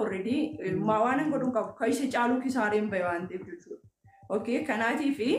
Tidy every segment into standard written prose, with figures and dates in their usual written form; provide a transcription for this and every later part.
already waan hin godhu qabu. Kan isa caaluu kisaareen bahe waan ta'eef jechuudha. Okay, kanaatiifi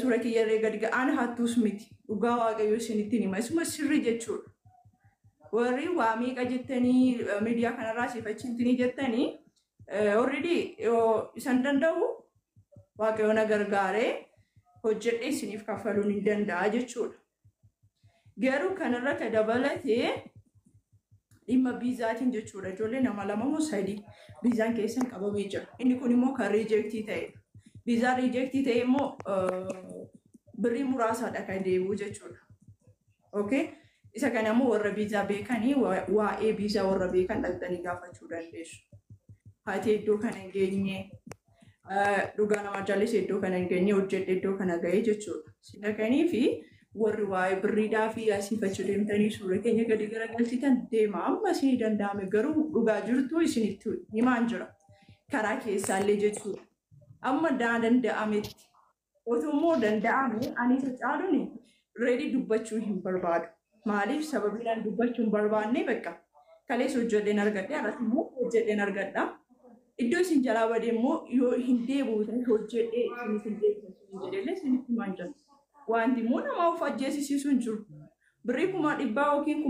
suura kiyyarree gadi ga'aan hattuus miti. Dhugaa Waaqayyoo isinitti hima. Isuma sirrii jechuudha. Warri waa meeqa jettanii miidiyaa kanarraa siifachintini jettanii, already yoo isan danda'u Waaqayyo na gargaaree hojjedhee isiniif kaffaluun hin danda'a jechuudha. Garuu kanarra ka dabalatee dhimma viizaatiin jechuudha. Ijoollee nama 2 moo 3 viizaan keessan qabamee jira. Inni kun immoo kan reject ta'edha. Viizaan reject ta'e immoo birrii muraasaadha kan deebi'u jechuudha. Okay? Isa kana immoo warra viizaa beekanii, waa'ee viizaa warra beekan dhaqxanii gaafachuu dandeessu. Haati iddoo kana hin geenye, dhugaa nama jaalise iddoo kana hin geenye, hojjedhe iddoo kana ga'ee jechuudha. Si dhaqanii fi warri waa'ee birriidhaa fi asiifachuu deemtanii suura keenya gadi garagalchitan deema, amma isinii danda'ame. Garuu dhugaa jirtu isinitti himaan jira. Karaa keessaallee jechuudha. Amma daa danda'ametti. Otoo immoo danda'ame ani isa caaluun ready dubbachuu hin barbaadu. Maaliif? Sababiin ani dubbachuu hin barbaanne, bakka kaleessa hojjedheen argadhe, har'as immoo hojjedheen argadha. Iddoo isin jalaa badee immoo yoo hin deebi'u ta'e, hojjedhee isiniif hin deebi'u isin jedhellee isinitti himaan jira. Wanti immoo nama of ajjeesisiisu hin jiru. Birrii 100,000 yookiin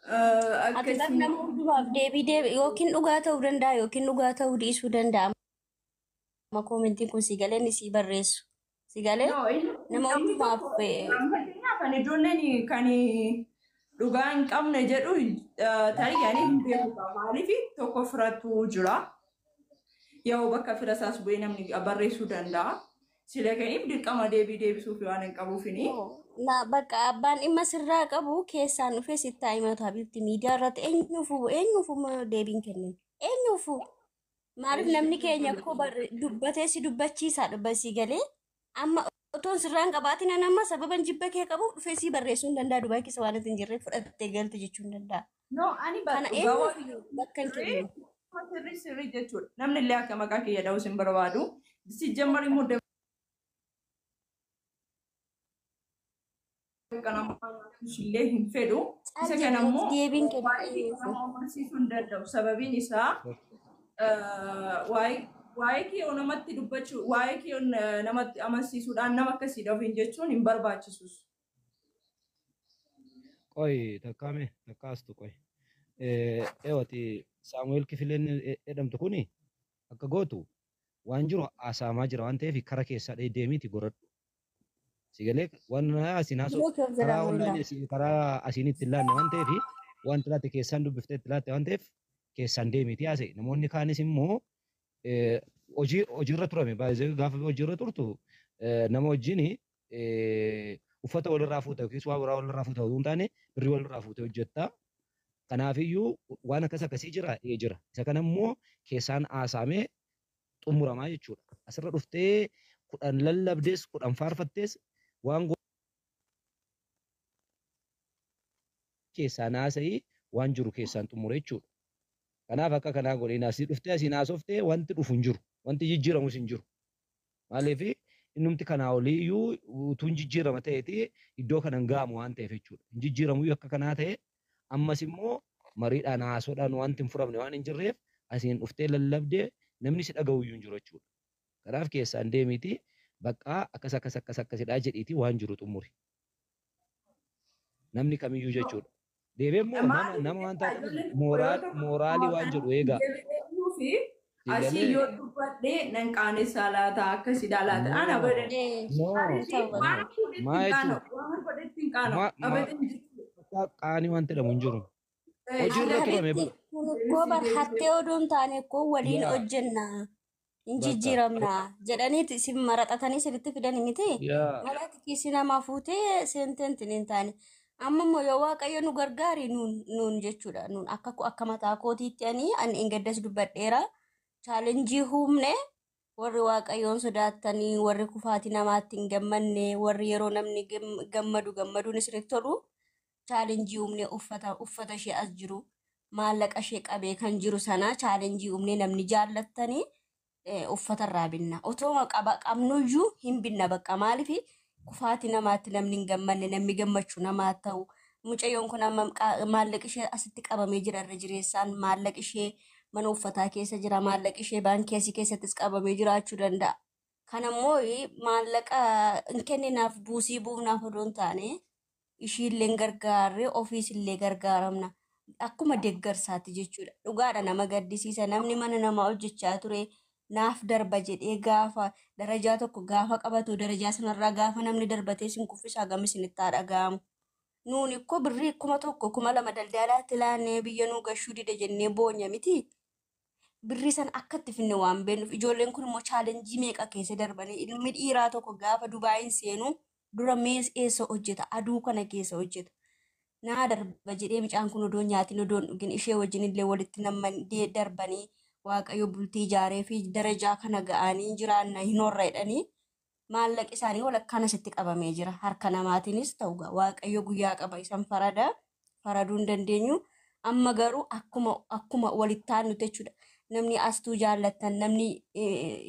Ati bar akkasii. Nama hundumaaf deebii deebi yookiin dhugaa ta'uu danda'a yookiin dhugaa ta'uu dhiisuu danda'a. Amma commentiin kun si galee inni sii barreessu. Si galee No, inni nama namni hundumaaf tokko, fakkeenyaaf ani ijoolleen kan dhugaa hin qabne jedhu tarii ani hin beeku. Maaliif? Tokko firattu jira. Yoo bakka fira isaas bu'ee namni barreessuu danda'a. Sila kaniif dirqama deebii deebisuuf waan hin qabuufini. Na bakka abbaan dhimma sirraa qabu keessaan dhufee sitti haa himatu, habibti. Miidiyaa irratti eenyuufuu eenyuufuu deebiin kennin. Eenyuufuu. Maaliif? Namni keenya akkoo dubbatee si dubbachiisaa dhubba, si galee? Amma otoon sirraan qabaatin an amma sababan jibba kee qabu dhufee si barreessuu hin danda'a. Dubaay keessa waan ati hin jirre fudhattee galte jechuu hin danda'a. No, ani Kana dhugaa eenyuufiyyuu bakka hin sirrii kennu. Sirrii sirrii jechuudha. Namni illee akka maqaa kiyya dha'us hin barbaadu. Si jammar immoo dammaqaa namaa nyaachuus illee hin fedhu. Caal Isa kana jedhi immoo deebiin kennu waa'ee eenyuufuu. nama amansiisuu hin danda'u. Sababiin isaa waa'ee kee namatti dubbachuu, waa'ee kee namatti amansiisuudhaan nama akkasii ofiin jechuun hin barbaachisus. Qoy, takkaame takka astu qoy. Eewati Saamu'eel Kifileen jedhamtu kuni akka gootu waan jiru haasa'amaa jira waan ta'eef kara keessaa deemiiti goradhu. Si galee? Waan asiin haasa'u Biroo kee of karaa jalaa online mul'ata. Karaa asiin itti hin laanne waan ta'eef, wanti laatte keessaan dubbiftee itti laatte waan ta'eef, keessaan deemiiti haasa'e. Namoonni kaanis immoo hojii hojiirra turame baay'ee. Gaafa hojiirra turtu nama wajjin uffata walirraa fuuta yookiis waa biraa walirraa fuuta osoo hin taane, birrii walirraa fuutee hojjetta. Kanaafiyyuu waan akkas akkasii jira, ee jira. Isa kana immoo keessaan haasaamee xumuramaa jechuudha. Asirra dhuftee 10 lallabdees 10 faarfattees waan keessaan haasa'ii waan jiru keessaan xumure jechuudha. Kanaaf akka kanaa godheen asii dhuftee asiin haasoftee wanti dhufu hin jiru. Wanti jijjiiramus hin jiru. Maaliif? Innumti kanaa olii iyyuu utuu hin jijjiirama ta'eeti iddoo kana hin ga'amu waan ta'eef jechuudha. Hin jijjiiramu iyyuu akka kanaa ta'e, ammas immoo mariidhaan haasoodhaan wanti hin furamne waan hin jirreef, asiin dhuftee lallabdee namni si dhaga'u iyyuu hin jiru jechuudha. Kanaaf keessaan deemiiti baqqaa akkas akkas akkas akkasidhaa jedhiiti waan jiru xumuri. Namni kamiyyuu jechuudha. Deebi'ee immoo nama Maaliif nama waan beektaa taateef ijoolleen tokko yoo tokko mooraalii waan jedhu eegaa. deebi'ee fi asii Siigalee yoo dubbadhee nan qaanessaa laata akkasidha laata. Ana no badan Eh, no maaliif ta'u waan bakka. no godhetti maa hin jechuun qaana'u waan godhetti hin qaana'u ma ma abadan jechuudha. qaanii waan jedhamu hin jiru. Eh, Hojiirra sila turame Habitti bara. kun ikkoo deebisii bar deebisee. hattee odoo hin taane ikkoo waliin Yaa hojjenna hin bakka jijjiiramna jedhaniiti isin maraxatanii isinitti fidan miti. yaa Malati kiisii namaa fuutee seenteen hin taane. Amma immoo yoo Waaqayyo nu gargaari nuun jechuudha. Nuun akka mataa kootiitti ani hin gaddas dubbadheera. Chaalenjii humne warri Waaqayyoon sodaattanii warri kufaatii namaatti hin gammanne warri yeroo namni gammadu gammaduun isinitti tolu chaalenjii humne uffata ishee as jiru maallaqa ishee qabee kan jiru sana chaalenjii humne namni jaallattanii uffata irraa binna. Otoo qabnuyyuu hin binna bakka maaliif kufaatii namaatti namni hin gammanne namni gammachuu namaa ta'u. Mucayyoon kun amma maallaqi ishee asitti qabamee jira irra jireessaan maallaqi ishee mana uffataa keessa jira maallaqi ishee baankii asii keessattis qabamee jiraachuu danda'a. Kanammoo maallaqa hin kenninaaf buusii buufnaaf odoo hin taane ishiillee gargaarree ofiis illee gargaaramna. Akkuma deeggarsaatti jechuudha. Dhugaadha nama gaddisiisa. Namni mana namaa hojjechaa ture naaf darba jedhee gaafa darajaa tokko gaafa qabatu darajaa sanarraa gaafa namni darbatee isin kuffisaa hagam isinitti haa dhaga'amu. Nuun ikkoo birrii 1000 2000 daldalaatti laannee biyya nuu gashuu dide jennee boonya miti. Birrii sana akka itti finne waan beeknuuf ijoolleen kun immoo chaalenjii meeqa keessa darbanii ilmi dhiiraa tokko gaafa Dubaayin seenu dura mees eessa hojjeta aduu kana keessa hojjeta. Naa darba jedhee mucaan kun odoo nyaatiin odoo hin dhugin ishee wajjin illee walitti namman darbanii Waaqayyo bultii ijaaree fi darajaa kana ga'anii jiraanna hin horra jedhanii maallaqi isaanii walakkaan asitti qabamee jira. Harka namaatiinis ta'u Waaqayyo guyyaa qaba isan farada faraduu hin dandeenyu. Amma garuu akkuma walitti aannutti jechuudha. Namni astuu jaallattan, namni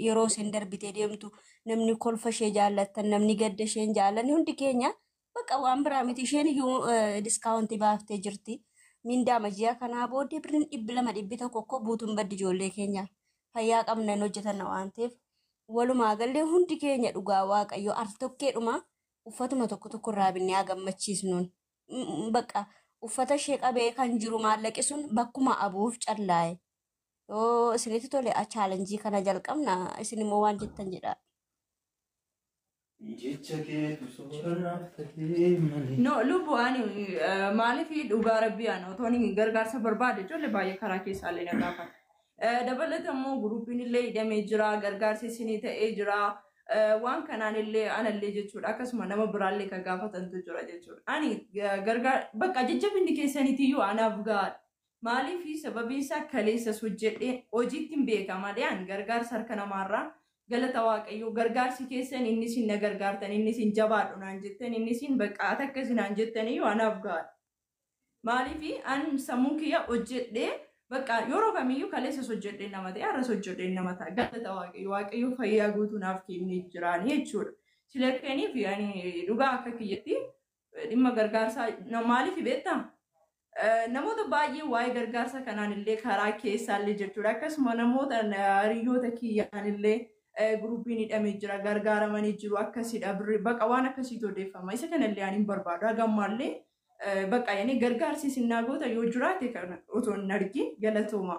yeroo isheen darbitee deemtu, namni kolfa ishee jaallattan, namni gadda isheen jaallanne hundi keenya bakka waan biraa miti. Isheen iyyuu diskaawuntii baaftee jirti. Mindaa ji'a kanaa booddee birriin 200 100 akkoo buutuun baddi ijoollee keenya fayyaa qabna hin hojjetan waan ta'eef. Walumaa gallee hundi keenya dhugaa Waaqayyo al tokkeedhuma uffatuma tokko tokko irraa binnee haa gammachiisnuun. Bakka uffata ishee qabee kan jiru maallaqi sun bakkuma abuuf callaa'e. Yoo isinitti tole chaalenjii kana jalqabna isin immoo waan jettan jedha. Jecha keetu sooranaaf ta'ee malee. No, lubbu ani maaliif dhugaa rabbii ani otoo inni gargaarsa barbaade ijoollee baay'ee karaa keessaallee na gaafata. Dabalata immoo guruupiin illee hidhamee jira, gargaarsi isinii ta'ee jira. Waan kanaan illee anallee jechuudha akkasuma nama biraallee kan gaafatantu jira jechuudha. Ani gargaar bakka jajjabinni keessaniitiyyuu anaaf gahaadha. Maaliif sababiin isaa kaleessas hojjedhee hojiitti hin beeka malee ani gargaarsa harka namaarraa galata Waaqayyoo gargaarsi keessan inni isin na gargaartan inni isin jabaadhu naan jettan inni isin bakka ati akkasi naan jettan iyyuu anaaf gahaadha. Maaliif ani sammuu kiyya hojjedhee bakka yeroo kamiyyuu kaleessas hojjedhee nama ta'e har'as hojjedhee nama ta'a galata Waaqayyoo Waaqayyoo fayyaa guutuu naaf kennee jiraani jechuudha. Silakkaniif ani dhugaa akka kiyyatti dhimma gargaarsaa maaliif beektaa? Namoota baay'ee waa'ee gargaarsa kanaan illee karaa keessaallee jechuudha. Akkasuma namoota hiriyoota kiyyaan illee guruupiin hidhamee jira gargaaramanii jiru akkasidha birrii bakka waan akkasiitu odeeffama. Isa kanallee ani hin barbaadu. Haga ammaallee bakka yani gargaarsi isin goota yoo jiraate kana otoo hin argin galatooma.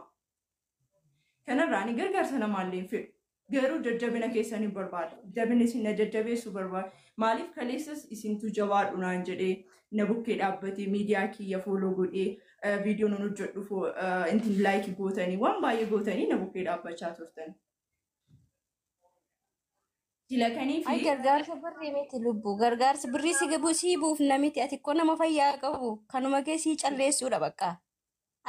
Kanarraa ani gargaarsa namaallee hin fedhu. Garuu jajjabina keessan hin barbaadu. Jajjabina isin na jajjabeessuu barbaadu. Maaliif kaleessas isintu jabaadhu naan jedhee na bukkee dhaabbatee miidiyaa kiyya fooloo godhee viidiyoo nun hojjedhu intin laayikii gootanii waan baay'ee gootanii na bukkee dhaabbachaa turtan. Silakanii Ay fi gargaarsa birrii miti lubbuu gargaarsa birrii si gabu sii buufna miti ati ikkoo nama fayyaa qabu kanuma kee sii calleessuudha bakka.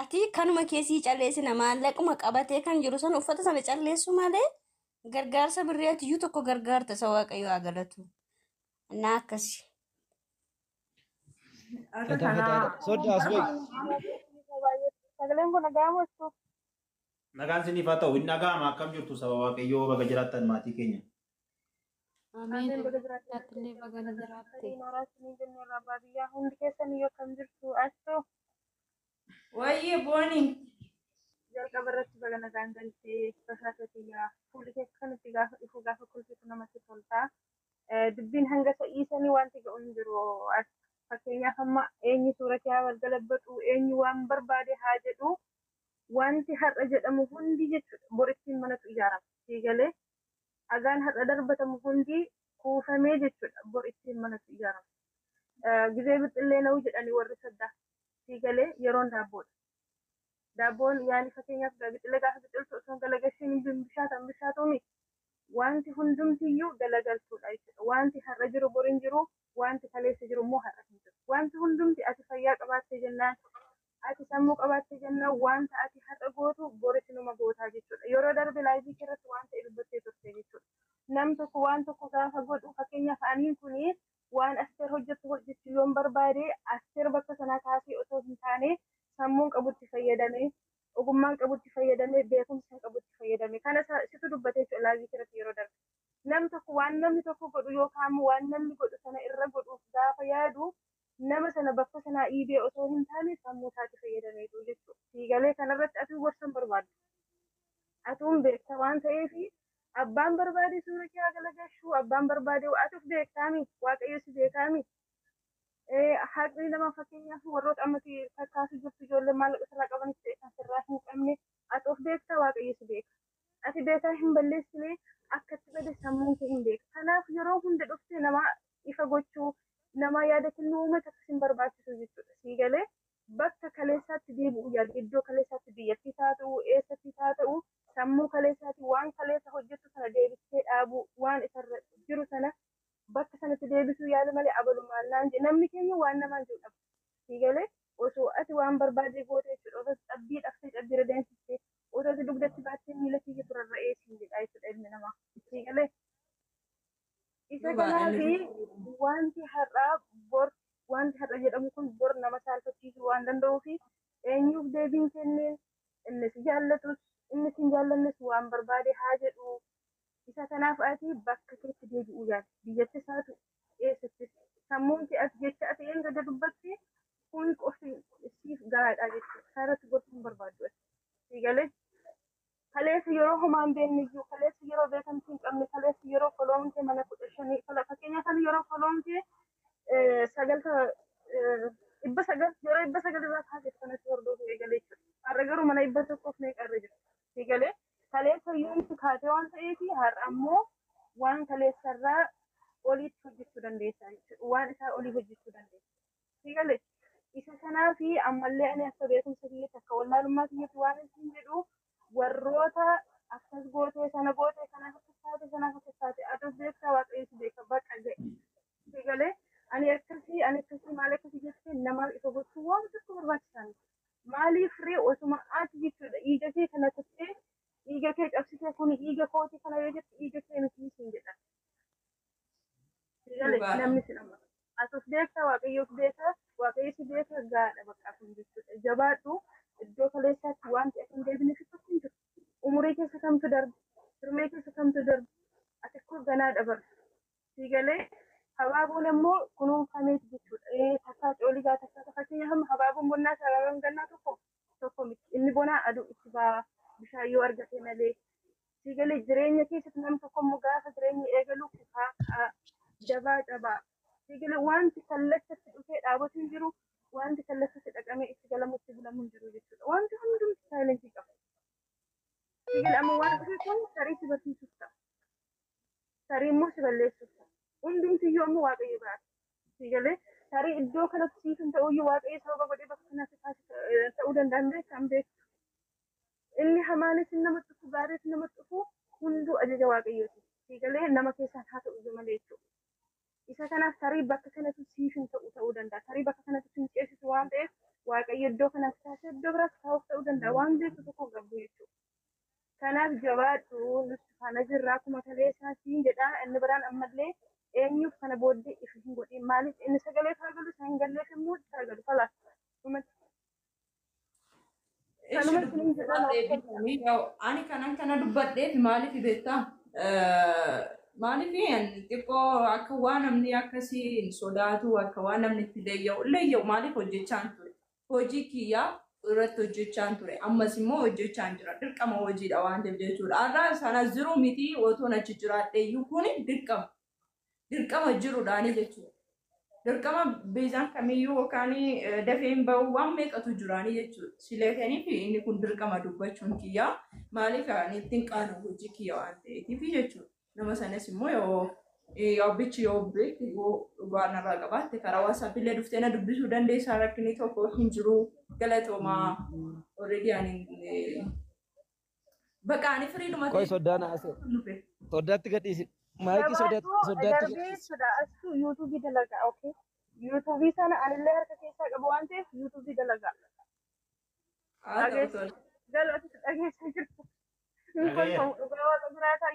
Ati kanuma kee sii calleessina maallaquma qabatee kan jiru sana uffata sana calleessu malee gargaarsa birrii ati iyyuu tokko gargaarta isa Waaqayyo haa galatu. Innaa akkasi. akka Fataa kanaa fataadha. Sodda as bahi. Sagaleen kun dhaga'amu jechuudha. Nagaan isiniif haa ta'u hin dhaga'ama akkam jirtu saba Waaqayyoo baga jiraattan maatii keenya. Ameen. Ameen baga jiraatte. Atiillee baga jiraatte. Nooraa isinii jennee irraa baadiyyaa hundi keessan iyyuu akkam jirtu astu wayyee booni. jalqaba irratti baga nagaan galtee bashaasatiyyaa fuulli kee akkanatti gaafa dhufu gaafa kolfitu namatti tolta. Dubbiin hanga sa'iisanii wanti ga'u hin jiru. Fakkeenyaaf amma eenyu suura kee haa galabbatu, eenyu waan barbaade haa jedhu, wanti har'a jedhamu hundi jechuudha. Borittiin manatu ijaarama. Siigalee dhagaan har'a darbatamu hundi kuufamee jechuudha. Borittiin manatu ijaarama. Gizee bixxillee na'u jedhanii warri saddaa. Siigalee yeroon daabboodha. Daabboon yaani fakkeenyaaf bixxillee gaafa biqiltu osoo hin galagalchiin hin bishaatan bishaatumi. Wanti hundumtiyyuu galagaltuudha jechuudha. Wanti har'a jiru bor hin jiru, wanti kaleessa jiru immoo har'a hin jiru. Wanti hundumti ati fayyaa qabaatte jennaan, ati sammuu qabaatte jennaan, wanta ati har'a gootu boris numa gootaa jechuudha. Yeroo darbe live irratti waan ta'e dubbattee turte jechuudha. Nam tokko waan tokko gaafa godhu, fakkeenyaaf aniin kuni waan Asteer hojjettu hojjechuu yoon barbaade, Asteer bakka sanaa kaasee osoo hin taane, sammuun qabutti fayyadamee, ogummaan qabutti fayyadamee, beekumsa qabutti fayyadamee, kana situ dubbatee jechuudha live irratti yeroo darbe. Nam tokko waan namni tokko godhu yookaan waan namni godhu sana irra godhuuf gaafa yaadu, nama sana bakka sanaa dhiibee osoo hin taane sammuu isaatti fayyadameetu jechuudha. Siigalee kanarratti atuu gorsan barbaaddu. Atuun beekta waan ta'eef, abbaan barbaade suura kee haa galagalchuu, abbaan barbaade, atuuf beektaami, Waaqayyo si beekaami. Haqni nama, fakkeenyaaf warroota amma fakkaasu jirtu, ijoollee maallaqa sirraa qabanis ta'e kan sirraa hin qabne, ati of beekta, Waaqayyo si beeka. Ati beekaa hin balleessine, akkatti bade sammuun kee hin beeka. Kanaaf yeroo hunda dhuftee nama ifa gochuu, nama yaada kennuu uummata akkas hin barbaachisu jechuudha. Siigalee bakka kaleessaatti deebi'u yaadu, iddoo kaleessaatti, biyyattii haa ta'u, eessatti haa ta'u, sammuu kaleessaatti waan kaleessa hojjettu sana deebistee dhaabuu, waan isarra jiru sana bakka sanatti deebisuu yaala malee, abalumaan naan jedhe, namni keenya waan namaan jiru dhaba. Siigalee osoo ati waan barbaade goote jechuudha. Osoo cabbii dhaftee cabbiirra deemsistee, osoo ati dugdatti baattee miila kiyya turarra'ee siin jedha jechuudha ilmi namaa. Siigalee isa kanaafi wanti har'aa bor, wanti har'a jedhamu kun bor nama saalfachiisuu waan danda'uu fi eenyuuf deebiin kenneen, inni si jaallatus inni si hin jaallannes waan barbaade haa jedhu. Isa kanaaf ati bakka keetti deebi'uu yaali. Biyyattis haa ta'u, eessattis, sammuun kee ati jecha ati eenyu gadi dubbatti kun qofti siif gahaadha jechuudha. Kanarratti gorsuu hin barbaaddu ati. Siigalee kaleessa yeroo homaan beekne iyyuu, kaleessa yeroo beekamtii hin qabne, kaleessa yeroo follow'n kee mana 15, fakkeenyaaf ani yeroo follow'n kee sagalta 900, yeroo 900 irraa kaasee kanatti hordofuu eegalee jechuudha. Har'a garuu mana 100f meeqa irra jira. Siigalee kaleessa iyyuu kaatee waan ta'eef, har'a ammoo waan kaleessarraa oliitti hojjechuu dandeessa jechuudha. Waan isaa olii hojjechuu dandeessa. Siigalee isa kanaafi ammallee ani akka beekumsa kiyyaatti, akka wallaalummaa kiyyaatti waan isin jedhu, warroota akkas gootee, sana gootee, kanaaf akkas taate, sanaaf akkas taate, ati of beektaa, Waaqayyo si beeka, bakka ga'e. Siigalee ani akkasii, ani akkasii, maal akkasii jettee namaaf ifa gochuu waan tokko barbaachisaa miti. Maaliif ree, osuma ati jechuudha dhiiga kee kana kuttee, dhiiga kee cabsitee, kun dhiiga kooti kana yoo jette, dhiiga kee miti siin jedha. Siigalee namni si nama. Ati of beektaa, Waaqayyo of beeka, Waaqayyo si beeka, gaadha bakka kun jechuudha. Jabaadhu, iddoo kaleessaatti wanti ati hin deebineef tokko hin jiru. Umurii keessa kamtu darbe, hirmee keessa kamtu darbe, ati akkoo ganaa dabarta. Siigalee habaaboon immoo kunuunfameeti jechuudha. Takkaa cooligaa, takkaa, fakkeenyaaf amma habaaboon bonnaa fi habaaboon gannaa tokko tokko miti. Inni bonaa aduu itti ba'a, bishaan yoo argate malee. Siigalee jireenya keessatti namni tokko immoo gaafa jireenya eegalu kufaa ka'a, jabaa cabaa. Siigalee wanti kallachatti dhufee dhaabatu hin jiru, wanti kallachatti dhaqamee itti galamu itti bulamu hin jiru jechuudha. Wanti hundumti silence qaba. Siigalee amma waan dhufe kun tarii si barsiisuuf ta'a. Tarii immoo si balleessuuf ta'a. Hundumtiyyuu ammoo Waaqayyo biraati. Siigalee tarii iddoo kanatti siif hin ta'uyyuu, Waaqayyo sababa godhee bakka kanatti taasisa ta'uu danda'an beektan beektu. Inni hamaanis namatti dhufu, gaariis namatti dhufu, hunduu ajaja Waaqayyooti. Siigalee nama keessaan haa ta'u malee jechuudha. Isa kanaaf tarii bakka kanatti siif hin ta'u ta'uu danda'a. Tarii bakka kanatti si hin ceesisu waan ta'eef, Waaqayyo iddoo kanaaf taasise iddoo biraatti taa'uuf ta'uu danda'a. Waan beektu tokko hin qabdu jechuudha. Kanaaf jabaadhu, nuti faana jirra akkuma kaleessaa siin jedha. Inni biraan ammallee eenyuuf kana booddee ifa hin godhin. Maaliif, inni sagalee haa galu, isa hin galleef immoo haa galu. Kalaas dhumatti. Kanuma isiniin jedha naaf. Ani kanan kana dubbadheef maaliif beektaa? Maaliif xiqqoo akka waan namni akkasii hin sodaatu, akka waan namni itti leeyya'u leeyya'u, maaliif hojjechaan ture. Hojii kiyyaa irratti hojjechaan ture. Ammas immoo hojjechaan jira. Dirqama hojiidha waan ta'eef jechuudha. Har'a sana jiru miti, otoon achi jiraadhe iyyuu kuni dirqama. Dirqama jiruudhaani jechuudha. Dirqama beezaan kamiyyuu yookaan dafee hin bahu waan meeqatu jiraanii jechuudha. Sileetaniif inni kun dirqama dubbachuun kiyyaa maaliif ani ittiin qaanu hojii kiyya waan ta'eetiif jechuudha. Nama sanas immoo yoo abbichi yoo beekte yoo dhugaa narraa qabaatte karaa WhatsApp illee dhuftee na dubbisuu dandeessaa, rakkinni tokko hin jiru, galatoomaa. Already ani bakka ani firiidhuma Qoy soddaan haasa'e. dhufe. Soddaatti gadhiisi. Maayikii Gabaabduu soddaatti darbee gadhiisi. jechuudha. Astu yuutuubii dalagaa, okay? Yuutuubii sana anillee harka keessaa qabu waan ta'eef yuutuubii dalagaa. Haa ta'u Dhageessa. tola. Galootis dhageessa jirtu. Hin Dhagayeera. kolfamu dhugaa waaqa jiraataa.